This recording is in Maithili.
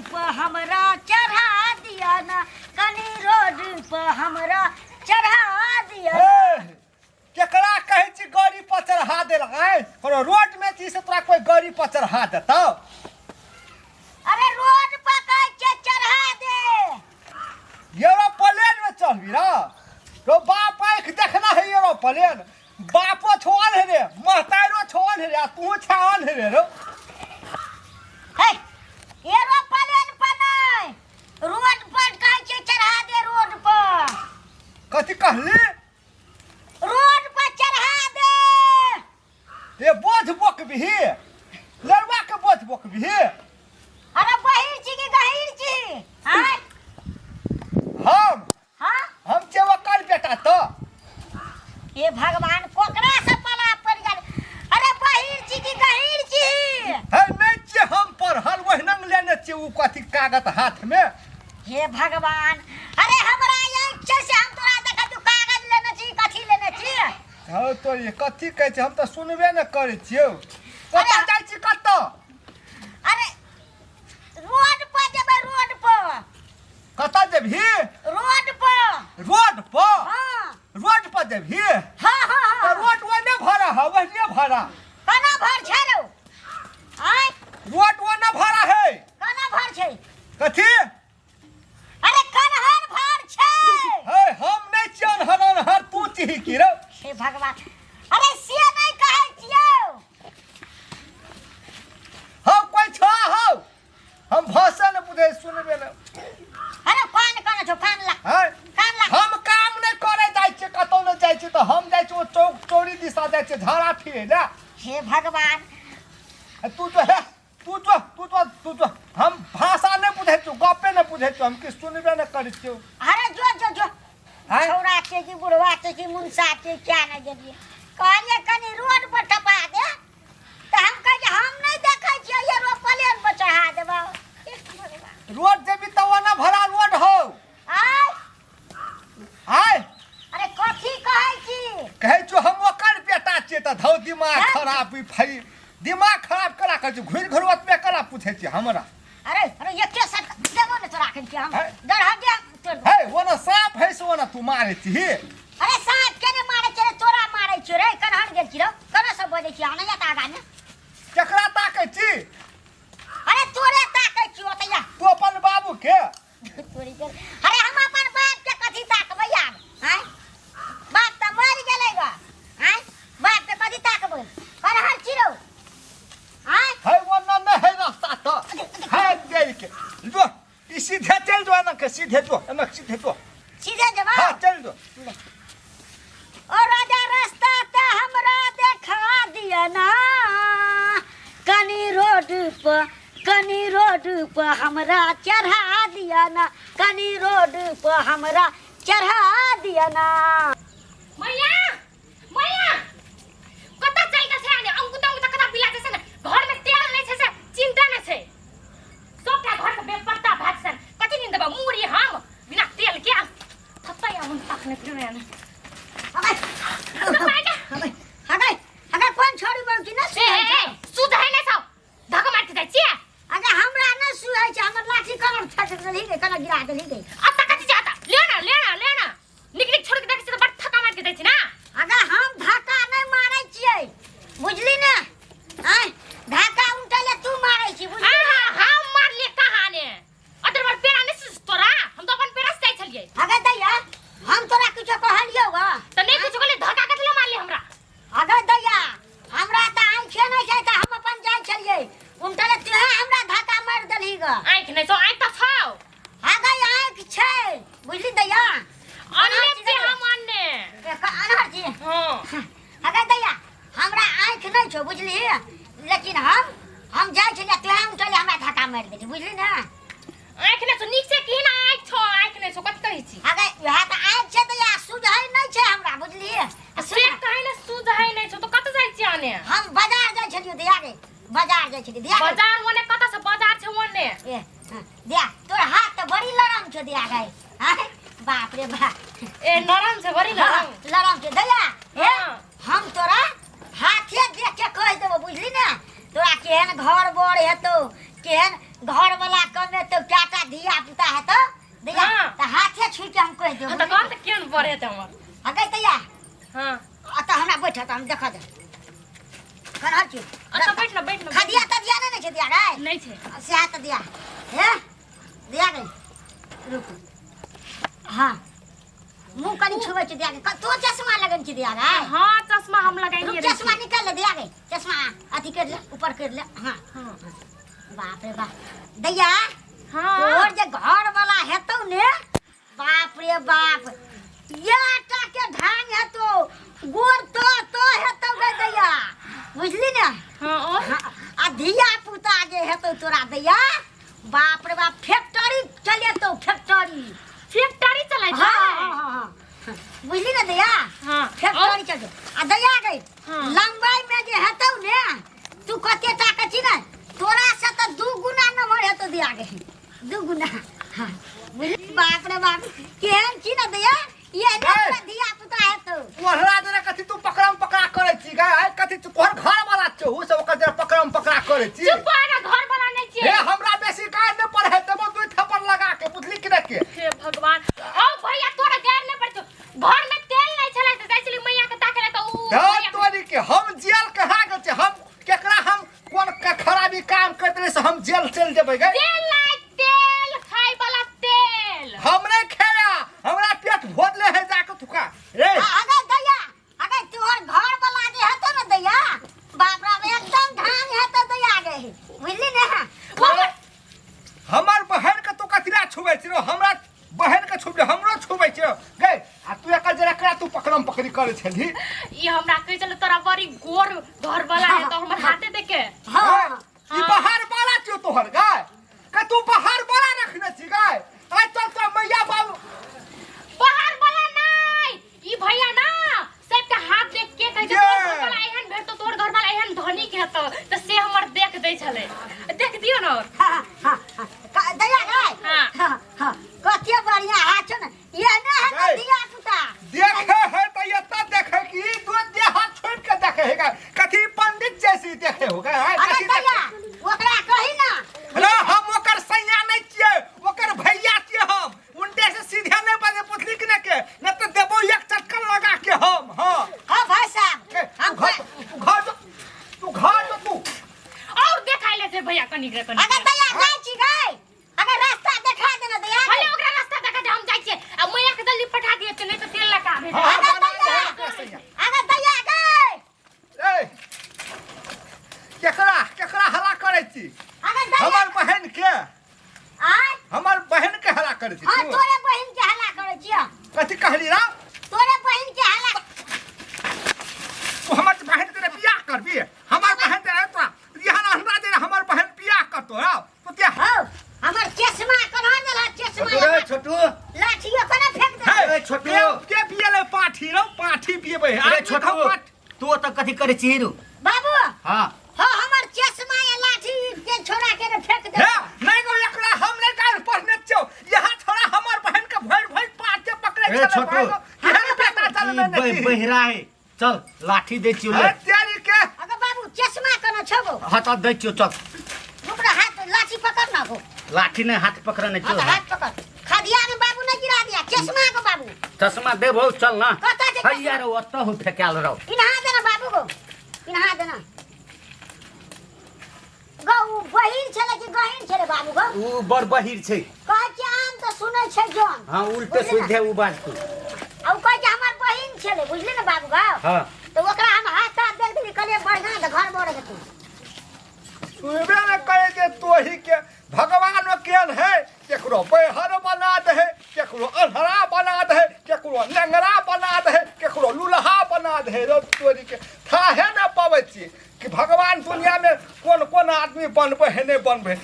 पर हमरा चढ़ा दिया ना, कनी रोड पर हमरा चढ़ा दिया। हे, केकरा कहै छी गाड़ी पर चढ़ा देलक आँय? कोनो रोड में छी से तोरा कोई गाड़ी पर चढ़ा देतौ? अरे रोड पर कहै छियै चढ़ा दे। एरोप्लेन में चढ़बी रा? तो बाप आँखि देखना है एरोप्लेन। बापो छोअल है रे, महतारो छोअल है रे, आ तू छाअल है रे रो। हे, एरोप्लेन पर नहि, रोड पर कहै छियै चढ़ा दे रोड पर। कथी कहली? रोड पर चढ़ा दे। ए बोझ बोकबिही, लड़वा के बोझ बोकबिही। अरे बहिर छी कि गहीर छी? आँय? हम हाँ? हम छियै ओकर बेटा तो। हे भगवान, कोकरा से पला पड़ गेल। अरे बहिर छी कि गहीर छी? हे नहीं छियै हम पढ़ल, ओहिना लेने छियै उ कथी कागज हाथ में। हे भगवान, अरे हमरा आँखि छै से हम तोरा देखै तू कागज लेने छी कथी लेने छी? हँ तो ये कथी कहै छै, हम तऽ सुनबे ने करै छियौ। कतऽ जाइ छी कतऽ? अरे रोड पर जेबै, रोड पर। कतऽ जेबही? रोड पर। रोड पर? हाँ। रोड पर जेबही? हाँ, हाँ, हाँ। तऽ रोड ओने भरा है, ओहने भरा। केना भर छै रौ? आँय? रोड ओने भरा है। केना भर छै? कथी? अरे कन्हर भर छै। हे, हम नहि छियै अनहर अनहर, तू छिही की रौ? हे भगवान, अरे से नहि कहै छियौ। हौ कोइ छ हौ, हम भाषा ने बुझै सुनबे ने। अरे कान कान छौ, कान ला। हैं? कान ला। हम काम नहि करे जाइ छियै, कतौ नहि जाइ छियै, तऽ हम जाइ छियै ओ चौक चौरी दिशा जाइ छियै झाड़ा फिरै लए। हे भगवान। आ तू तो हे, तू जो, तू जो, तू जो, हम भाषा नहि बुझै छियौ, गप्पे नहि बुझै छियौ, हम किछु सुनबे नहि करै छियौ। अरे जो जो जो। हैं? छौड़ा छै कि बुढ़वा छै कि मुनसा छै, क्या नहि गेलियै। कहलियै कनि रोड पर टपा दे, तऽ हम कहै छै हम नहि देखै छियै, एरोप्लेन पर चढ़ा देबौ। रोड जेबी तऽ ओना भरा रोड हौ। आय। आय। अरे कथी कहै छी? कहै छियौ हम ओकर बेटा छियै तऽ धौ दिमाग हैं? खराब ई फै, दिमाग खराब करा कहै छियौ, घुरि घुरि ओतबे करा पूछै छियै हमरा। अरे अरे एके साथ देबो ने तोरा अखन के हम। हैं? डर हट जा, तोड़ दे। हे, ओना साँप है से ओना तू मारै छिही। अरे साँप के ने मारै छियै रे, तोरा मारै छियौ रे, कन्हर गेल छी रौ, कना सब बजै छी, आनै जा आगा ने। केकरा ताकै छी? अरे तोरे ताकै छियौ ओतैया। तू अपन बाबू के? तोरी के। अरे हम अपन बाप के कथी ताकबै आब? आँय? बाप तऽ मरि गेलै ग। आँय? बाप के कथी ताकबै? कन्हर छी रौ। आँय? है ओना नहि है रास्ता तऽ। है देरी के। जो, ई सीधे चलि जो, एना के सीधे जो, एना के सीधे जो। सीधे जेबौ? हाँ, चलि जो। ले। ओ राजा रास्ता तऽ हमरा देखा दिअ ना, कनी रोड पर, कनी रोड पर हमरा चढ़ा दिअ ना, कनी रोड पर हमरा चढ़ा दिअ ना। मैया, मैया, कतऽ चलि गेल छै आने? अंकुत अंकुत कतऽ बिला छै ने? घर में तेल नहि छै से चिंता नहि छै। सबटा घर के बेपत्ता भात सन। कथी नींद देबा मुरी हम बिना तेल के। थत्ता या हम तखने फिर ने। हगाई, हगाई, हगाई, हगाई, कोन छोड़ी बड़ की न ए, सुहाइ ए, छै? ए, सुझै नहि छौ। धक्का मारि के जाइ छियै। अगे हमरा न सुहाइ छै, हमर लाठी कना फेक देलही गे, कना गिरा देलही गे। अत्ता कथी जाता? ले ना, ले ना, ले ना। निक निक छोड़ के देखै छियै तऽ बड़ थका मारि के जाइ छै ना। अगे हम धक्का नहि मारै छियै, बुझली ने? आँय, धक्का उल्टले तू मारै छी, बुझली? आहा, हम मारलियै कहाँ ने? अदर बार पेड़ा नहि सुझ तोरा, हम तऽ अपन पेड़ा से जाइ छलियै। अगे दैया, हम तोरा किछो कहलियौ ग? तऽ नहि किछो कहलियै, धक्का कथी लए मारलियै हमरा? अगे दैया, हमरा तऽ आँखिए नहि छै तऽ हम अपन जाइ छलियै, उल्टले तोहे हमरा धक्का मारि देलही ग। आँखि नहि छौ, आँखि तऽ छौ। अगे आँखि छै, बुझली दैया? अनने छियै हम, अनने। अनहर छियै? हँ। अगे दैया, हमरा आँखि नहि छौ, बुझली? लेकिन हम जाइ छलियै, तोहे उल्टले हमरा धक्का मारि देलही, बुझली ने? आँखि नहि छौ, नीक से कही ने, आँखि छौ, आँखि नहि छौ, कथी कहै छी? अगे वएह तऽ आँखि छै दैया, सुझै नहि छै हमरा, बुझली? आ से कहै ने सुझै नहि छौ, तऽ कतऽ जाइ छियै अने? हम बाजार जाइ छलियै दैया रे, बाजार जाइ छलियै दैया रे। बाजार ओने कतऽ से बाजार छै ओने? ए, हाँ, दैया, तोर हाथ तऽ बड़ी लरम छौ दैया गे। आँय, बाप रे बाप। ए, नरम छै, बड़ी हाँ, नरम। लरम छै दैया। ए, हाँ। हम तोरा हाथे देख के कहि देबो, बुझली ने? तोरा केहन घर बर हेतौ, केहन घर वाला कमेतौ, केहन बर हेतै हमर। आ गई तैया। हाँ। अतः हमरा बैठ त हम देखा दे करहल छी। अच्छा बैठ ना, बैठ ना। खदिया त दिया नै छै दिया रे। नहीं छै। से त दिया हे दिया गई रुक। हाँ मुंह कनी छुबै छै दिया के। तो चश्मा लगन छी दिया रे। हाँ चश्मा हम लगाइए। रुक चश्मा निकाल ले दिया गई चश्मा अथी कर ले ऊपर कर ले। हाँ हाँ बाप रे बाप दैया। हाँ तोहर जे घर वाला हेतौ ने बाप रे बाप ये आटा के धान हेतौ गोर तो तो हेतौ गे दैया बुझली ने। हाँ और हाँ, आ धिया पुता जे हेतौ तोरा दैया बाप रे बाप फैक्ट्री चलेतौ फैक्ट्री। फैक्ट्री चलै छै। हाँ हाँ हाँ हाँ बुझली ने दैया। हाँ फैक्ट्री चलतौ आ दैया गई हाँ। लंबाई में जे हेतौ ने तू कते टा के छी ने तोरा से त 2 गुना नंबर हेतौ दिया गई 2 गुना। हाँ बुझली बाप रे बाप केहन छी ने दैया ये ने तोरा धिया पुता हेतौ। ओहरा जरा कथी तू पकड़म पकड़ा करै छी गे? आइ कथी तू तोहर घर वाला छौ उ सब ओकर जरा पकड़म पकड़ा करै छी। चुप ना घर वाला नहीं छी। हे हमरा बेसी काज नै पड़े तब दू थप्पड़ लगा के बुझली कि नै के। हे भगवान औ भैया तोरा गैर नै पड़तो घर में तेल नहीं छलै त जाइ छली मैया के ताके त उ धन तोरी के हम जेल कहाँ गेल छी? हम केकरा हम कोन खराबी काम करैत रहे से हम जेल चलि जेबै गे? तेल नहीं तेल खाय वाला तेल हम नहीं खेला हमरा पेट भोजले है जाके थुका रे। अगर दैया अगर तोहर घर वाला जे हेतौ ने दैया बाप रे एकदम धान हेतौ दैया गे बुझली ने। हमर बहन के तू कथिला छुबै छी? हमरा बहन के छुबले हमरो छुबै छी गे। आ तू एकर जरा करा तू पकड़म पकड़ी करै छली। ई हमरा कहै छलै तोरा बड़ी गोर घर वाला है तो हमर हाथे देखे। हां ई बाहर वाला छियो तोहर गाय के तू बाहर वाला रखने छी गाय। आइ चल तो मैया बाबू बाहर वाला नहीं ई भैया ना सबके हाथ देख के कहै छै तोर घर वाला एहन भेटतो तोर घर वाला एहन धनिक हेतो त से हमर देख दै छलै देख दियो न। हां हां हां दैया गाय। हां हां हां कते बढ़िया हाथ छौ ने ये ने है दिया पुता देखे है त एता देखे कि दो दे हाथ छोड़ के देखे है कथी पंडित जैसी देखे हो गए है। अरे दैया ओकरा कही ना रे हम ओकर सैया नहीं छियै ओकर भैया छियै हम उल्टे से सीधे नहीं बजे पुछली कि नहीं के न तो देबो एक चटकन लगा के हम। हां हां भाई साहब हम घर घर तू घर जो तू और देखाइ ले छै भैया कनी रे कनी। अगर दैया जाइ छी गई अगर रास्ता देखा देना दैया। भले ओकरा रास्ता देखा दे हम जाइ छियै आ मैया के जल्दी पठा दियै नहीं तो तेल लगा भेज। अगर दैया अगर दैया गई ए केकरा केकरा हला करै छी? अगर दैया हमर बहन के आय हमर बहन के हला करै छी। हां तोरे बहन के हला करै छियै। कथी कहली रा? तोरे बहन के हला तू हमर बहन के बियाह करबी? हमर बहन के तोरा यहाँ हमरा दे हमर बहन बियाह करतो रा तो ते। हो हमर चश्मा कन्हा देला चश्मा छोटू छोटू लाठियो कना फेंक दे। अरे छोटू के पियले पाठी रो पाठी पियबे। अरे छोटू तू त कथी करै छी रू बाबू? हां हां हमर चश्मा या लाठी के छोड़ा के ने फेंक दे। हे नहीं गो एकरा हम नहीं काल पढ़ने छौ यहाँ छोड़ा हमर बहन के भरि भरि पाठ के पकड़े छले छोटू केहन बेटा चलबे नहीं बहिरा है चल लाठी दे छियो ले। तेरी के अगर बाबू चश्मा कना छबो। हां त दे छियो चल ओकरा हाथ लाठी पकड़ ना गो। लाठी ने हाथ पकड़ ने हां चल हाथ पकड़ खदिया में बाबू नहीं गिरा दिया चश्मा को बाबू चश्मा दे भौ चल ना। कत जे है यार ओत हो फेकाल रहो। इन्हा देना बाबू को इन्हा देना गौ बहिर छले कि गहिर छले बाबू गौ? उ बड़ बहिर छै। कहै छै आम त सुनै छै जोन। हां उल्टे सीधे उ बाज तू। आ उ कहै छै हमर बहिन छले बुझली ने बाबू गौ? हां त ओकरा हम हाथ हाथ देख देली कहलियै बढ़िया त घर बड़ हेतै। सुनबे न करे जे तोही के भगवान केहन है केकरो बैहर बना दे है केकरो अन्हरा बना दे है केकरो नेंगरा बना दे है केकरो लुल्हा बना दे है। तोरी के थाहे न पबै छी कि भगवान दुनिया में कोन कोन आदमी बनबै है नहीं बनबै।